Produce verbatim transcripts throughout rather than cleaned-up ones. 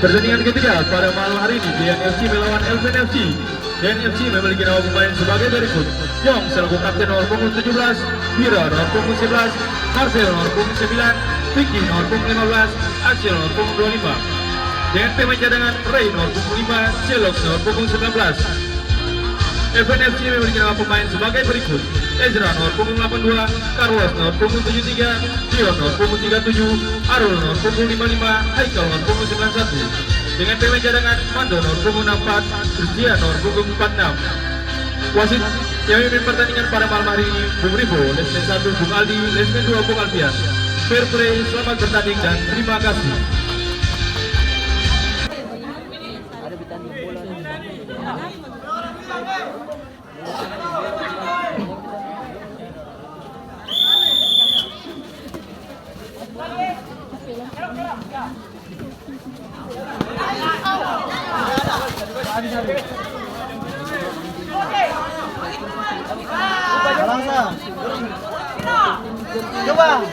Pertandingan ketiga pada malam hari ini, D N F C melawan L P N F C. D N F C memiliki nama pemain sebagai berikut: Yong selaku kapten nomor punggung tujuh belas, Wira nomor punggung sebelas, Marcel nomor punggung sembilan, Vicky nomor punggung lima belas, Axel nomor punggung dua lima. Dengan pemain cadangan, Ray nomor punggung lima, Celox nomor punggung sembilan belas. F N F C memiliki nama pemain sebagai berikut: Ezra nomor punggung delapan dua, Carlos nomor punggung tujuh tiga, Dion nomor punggung tiga tujuh, Arul nomor punggung lima lima, Haikal nomor punggung sembilan satu. Dengan pemain cadangan, Mando nomor punggung enam empat, Christian nomor punggung empat enam. Wasit yang memimpin pertandingan pada malam hari ini, Bung Rivo, Lesmen satu, Bung Aldi, Lesmen dua, Bung Alfian. Fair play, selamat bertanding, dan terima kasih. Coba.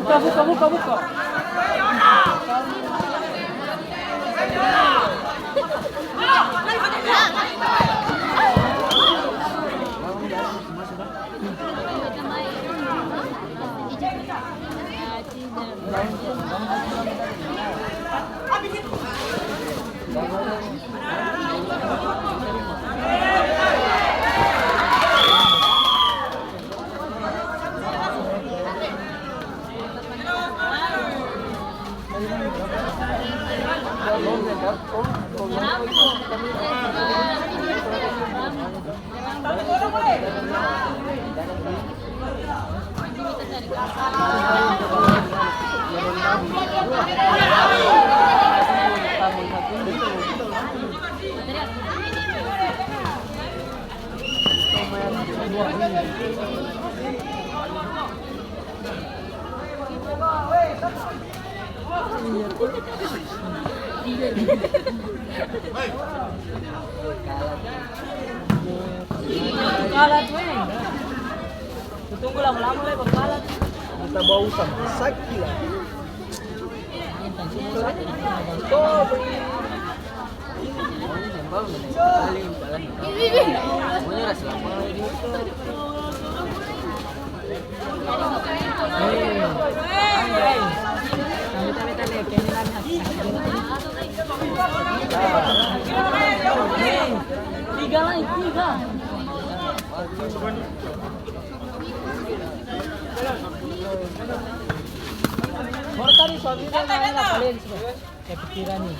Buka, buka, buka, buka. Kalat, weh. Tunggu lama-lama, weh, baru kalat. Kita bau sampai sakit lah. Tiga lai, tiga. Baru tadi suami dia main apa lagi, sudah? Saya pikiran nih.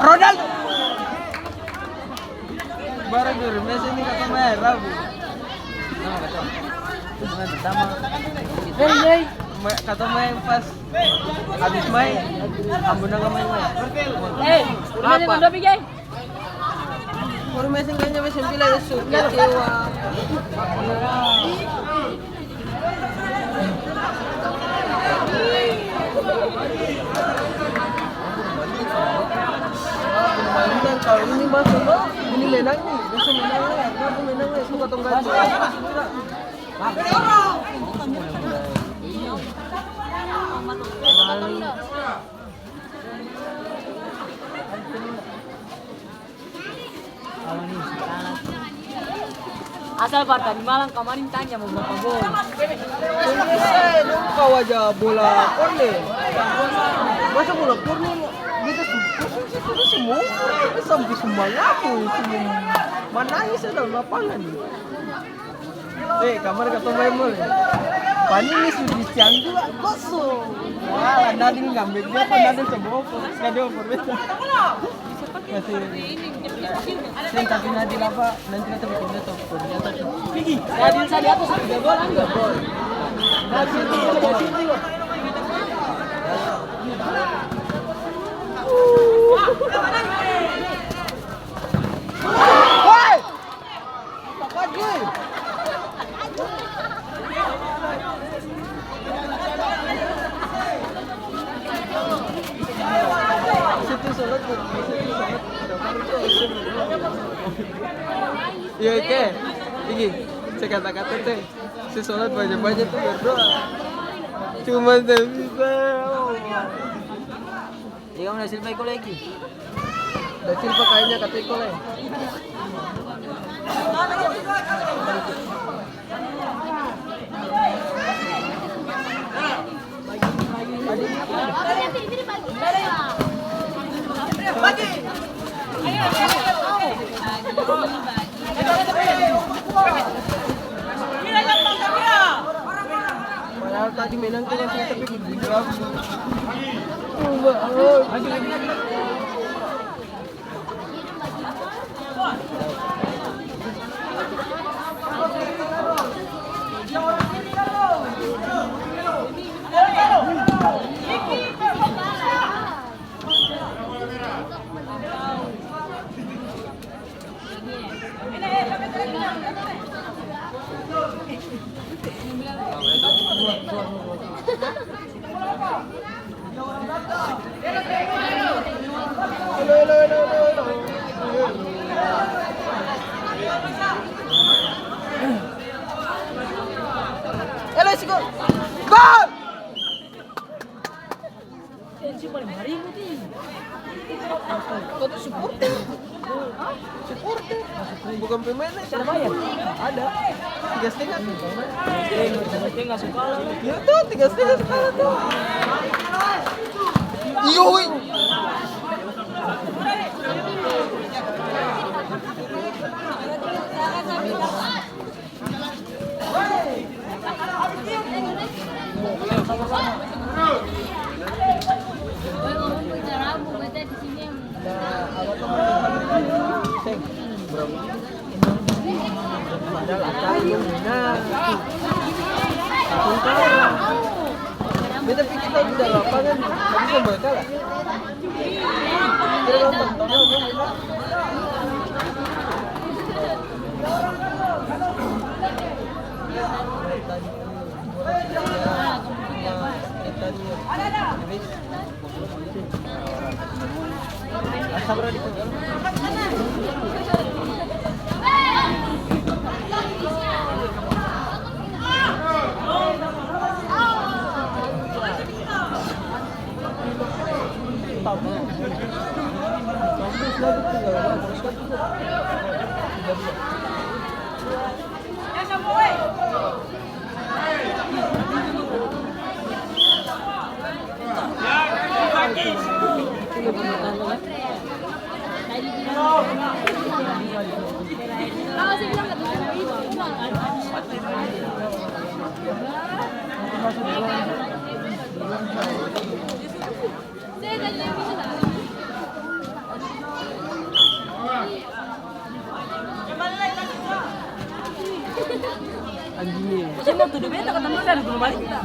Ronaldo. Baru dulu, Messi ini katong main Rabu. Sama katong. Katong main pertama. Hei, hei. Ma-, katong main pas habis main, Ambon Naga main, main. Eh, apa? Udah, Pi, Jay? Baru meseng kayaknya meseng pila ya, su kecewa. Kalau ini masuk, ini menang nih, besok menang nih, aku menang nih, suka tong ganti. Asal par tadi malam kamarin tanya mo brapa gol. Tunggu se, dong buka wajah bola korner. Masa bola korner, beta su kosong situ, beta su mau, beta sampe su mangaku, su manangis dalam lapangan. Eh, kamar katong maeng mole. Panini su di siang jua, kosong. Wala, Nadil ngambek dia, Nadil coba opo, kasi dia oper beta. Kasi. Seng, tapi Nadil apa, nanti beta bikin dia top skor, dia top skor. Pigi, Nadil sa di atas, tiga gol, anggur. Nadil, Nadil. Woi! Iya, oke. Tinggi. Saya kata-kata teh. Saya sholat banyak-banyak tuh berdoa. Cuma saya bisa. Iya, kamu udah silpa iko lagi. Udah silpa kayaknya kata iko lagi. Padahal tadi menang tuh langsung tapi di belakang. Gol! Kau tuh supporter. Hah? Supporter. Bukan pemain, eh. Ada. Tiga setengah. Tiga setengah suka. Iya tuh, tiga setengah suka tuh. Iyo, wih. Beta pikir tadi di lapangan, tadi pemain kalah. Anjing. Saya mau tuduh beta, kata beta ada guru balita.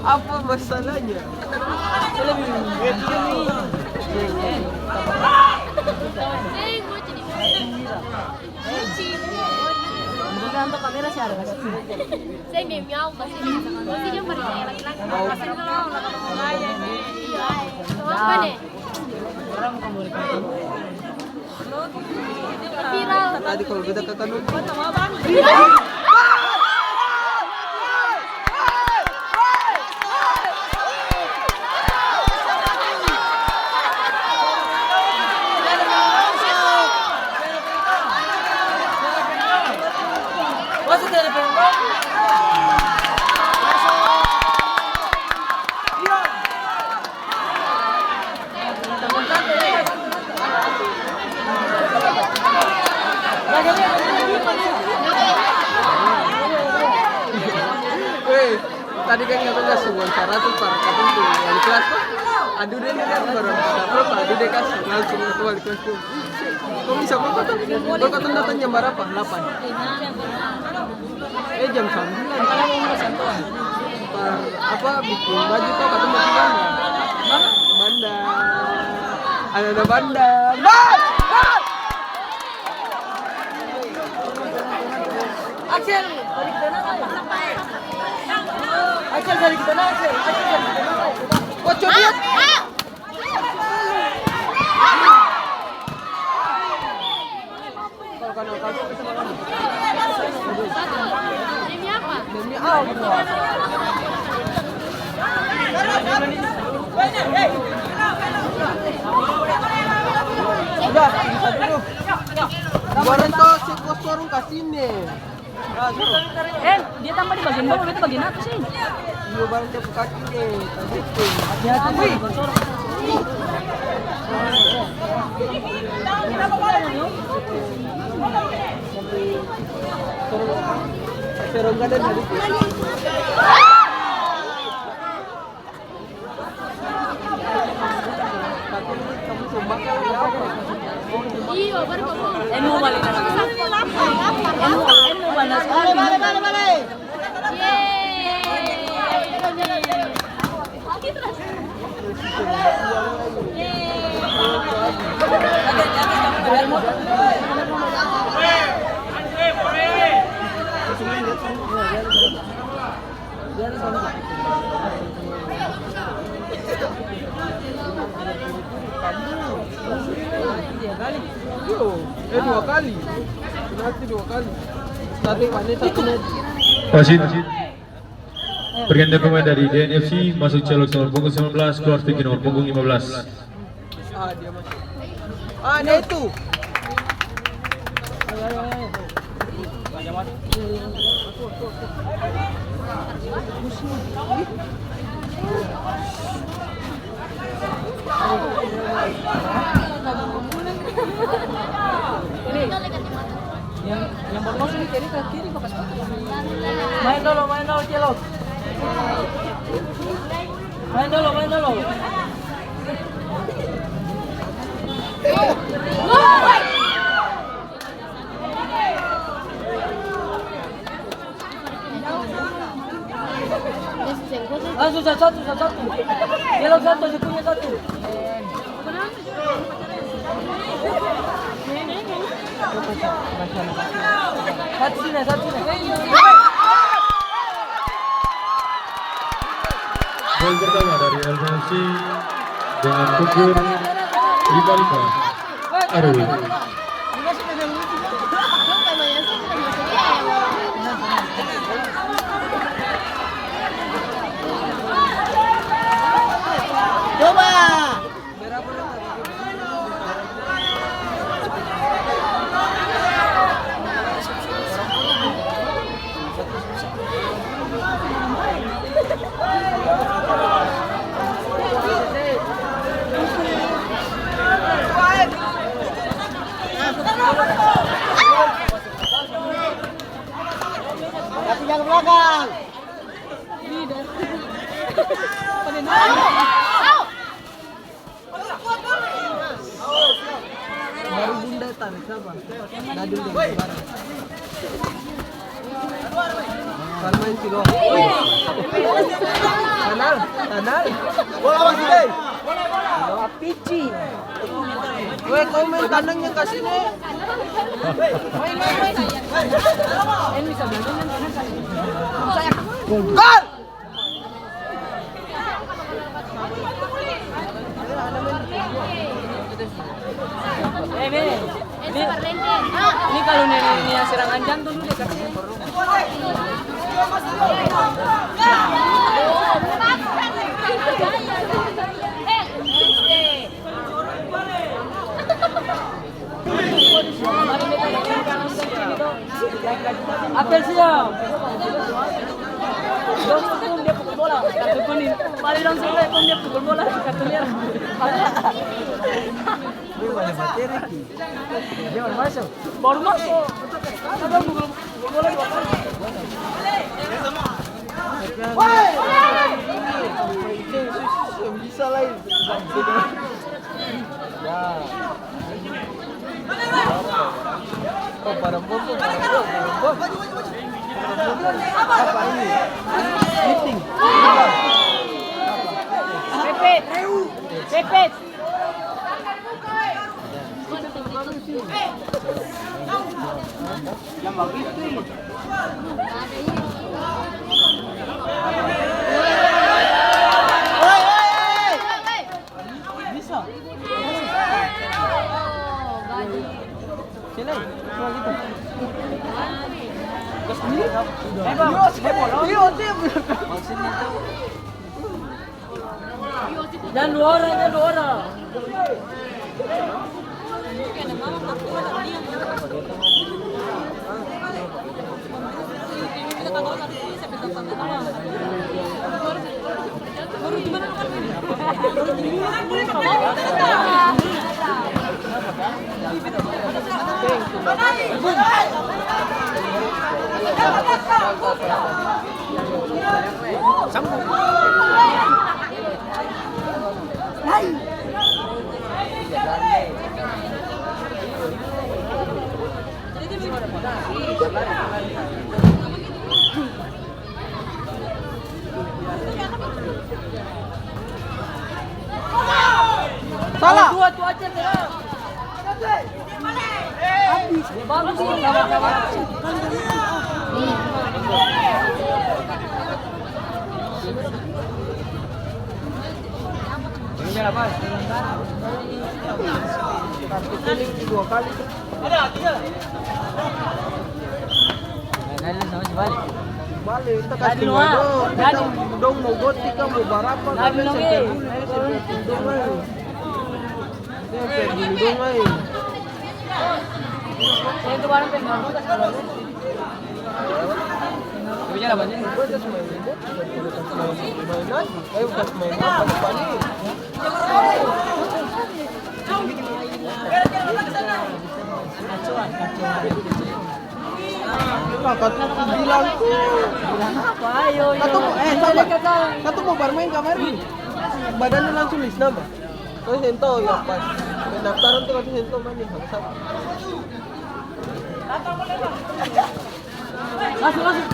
Apa masalahnya? Saya lebih. Seng, Seng deh, miau, pasti dia. Pasti dia pergi laki-laki. Pasti dia orang laki-laki. Iya. Apa nih? Viral. Tadi kalau beta kata nonton. Weh, tadi kan katong kasi uang saratus par katong pung wali kelas to. Aduh, dia lihat baru, apa, aduh, dia kasi langsung ke wali kelas tu. Kong bisa berapa tuh? Kong katong datang jam berapa? Delapan. Eh, jam sambilan. Par, apa, biking baju to, katong biking banda. Banda. Ada, ada banda. Banda! Axel, balik kanan, Axel. Axel, balik kanan, Axel. Axel, balik kanan, Axel. Kocok dia. Demi apa? Demi Allah. Sudah, bisa dulu. Kemarin tuh si kosong kasih nih. Eh, dia tambah di bagian bawah, beta bagian atas ini. Iya, barang dia buka kaki deh, tadi tuh. Hati-hati, wih. Serongga dan tadi tuh. Emo bale. Emo, emo bale skali. Bale, bale, bale, bale. Yeay. Yo, eh, dua kali. Penalti dua kali. Satu Vanessa, satu Nedi. Wasit. Pergantian pemain dari D N F C masuk celok nomor punggung sembilan belas, keluar tinggi nomor punggung lima belas. Ah, dia masuk. Ah, dia itu. Yang, yang baru masuk ni kiri, ke kiri, bakas foto. Main dolo, main dolo, celok. Main dolo, main dolo. Langsung satu, satu, satu. Celok satu, dia punya satu. Satu sini, satu sini. Gol pertama dari L P F C dengan skor lima lima. Aduh. Coba. Tapi jangan belakang. Baru bunda tarik sapa? Dadul deng barang. Kan main silo. Kanal, kanal. Bola masih deh. Bola pici. Weh, komen kandangnya ka sini. Main, main, main. Gol! Eh, Mi, ini, ini kalau nenek, nenek serangan jantung dulu deh, kasih. Apel siap. Dong, dong, dia pukul bola, kartu kuning. Balik langsung, dong, dia pukul bola, kartu merah. Dia balik materi. Dia baru masuk. Baru masuk. Ada pukul, pukul bola dua kali. Woi! Bisa lagi. Ya. Oh, pada bom, pada bom, pada bom. Apa ini? Meeting. Pepet. Pepet. Bisa. Sini, coba gitu. Terus ini? Eh, Bang, saya bolong. Iya, iya, bener. Maksudnya tuh. Jangan dua orang, jangan dua orang. Salah. Dua tu aja, salah. Habis. Bagus, sabar, sabar. Kartu kuning dua kali. Bale, kita kasih dong, dong mau goti ka, mau barapa ka, beta seng peduli, beta seng peduli dong lai. Seng peduli dong lai. Beta su main remote, beta su main remote, main lagi. Ayo, kas main apa depan ni? Nah, katong su bilang tuh. Bilang apa? Ayo, katong, eh, sabar. Katong mo barmain kamari. Badannya langsung lisnam, bah. Katong seng tau yang pas pendaftaran tuh, katong seng tau mana yang salah. Langsung, langsung.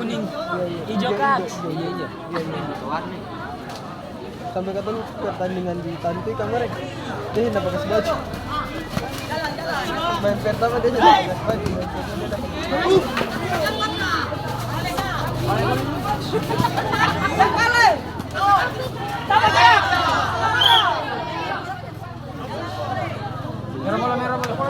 Kuning. Iya, iya. Ijo, Kak. Iya, iya, iya. Iya, iya, iya. Sampai katong pertandingan di Tanti kamari. Eh, napa kas baju? Main pertama dia sudah kas baju. Main pertama dia sudah. Merah bola, merah bola.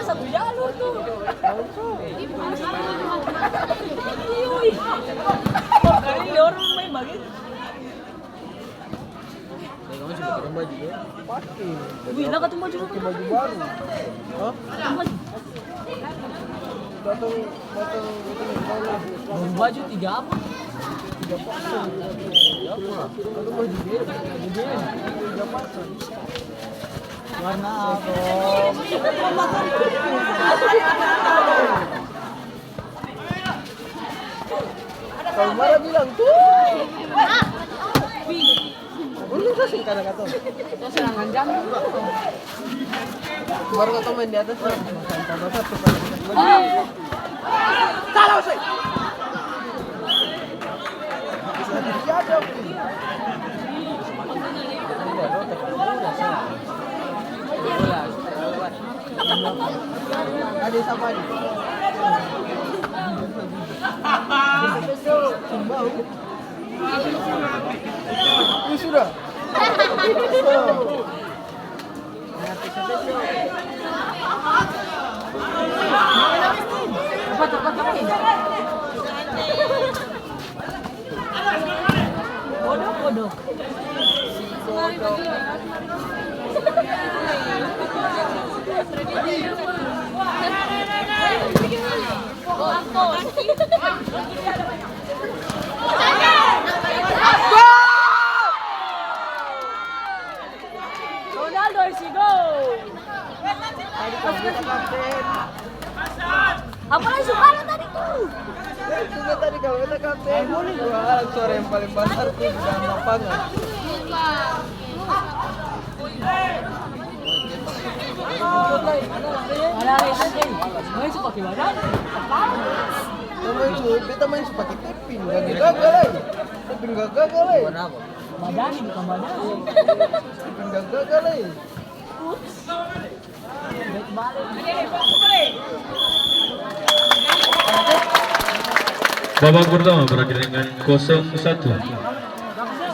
Satu jalur tuh. Kali dia orang main bagitu. Pake. Wih, lah katong baju. Pake baju baru. Hah? Katong baju. Datang, datang, datang. Baju tiga apa? Tiga pasang. Tiga apa? Katong baju dia. Tiga pasang. Warna apa? Kalau marah bilang, "Tuh." Untung saya sing kada katong. Saya serangan jam. Baru katong main di atas, Bang. Tambah satu kali. Salah, Usai. Siapa, Pi? Ada siapa ni? Sumbau. Ini sudah. Bodoh, bodoh. Ronaldo isi gol. Apalagi Sukarno tadi tuh. Itu kan tadi kalau kita kapten. Wah, suara yang paling basar tuh di dalam lapangan. Ada, eh, main su pake badan. Kita main su, kita main su pake teping, gagal, gagal, eh. Teping gagal, gagal, eh. Badan, bukan badan. Teping gagal, gagal, eh. Babak pertama berakhir dengan kosong satu.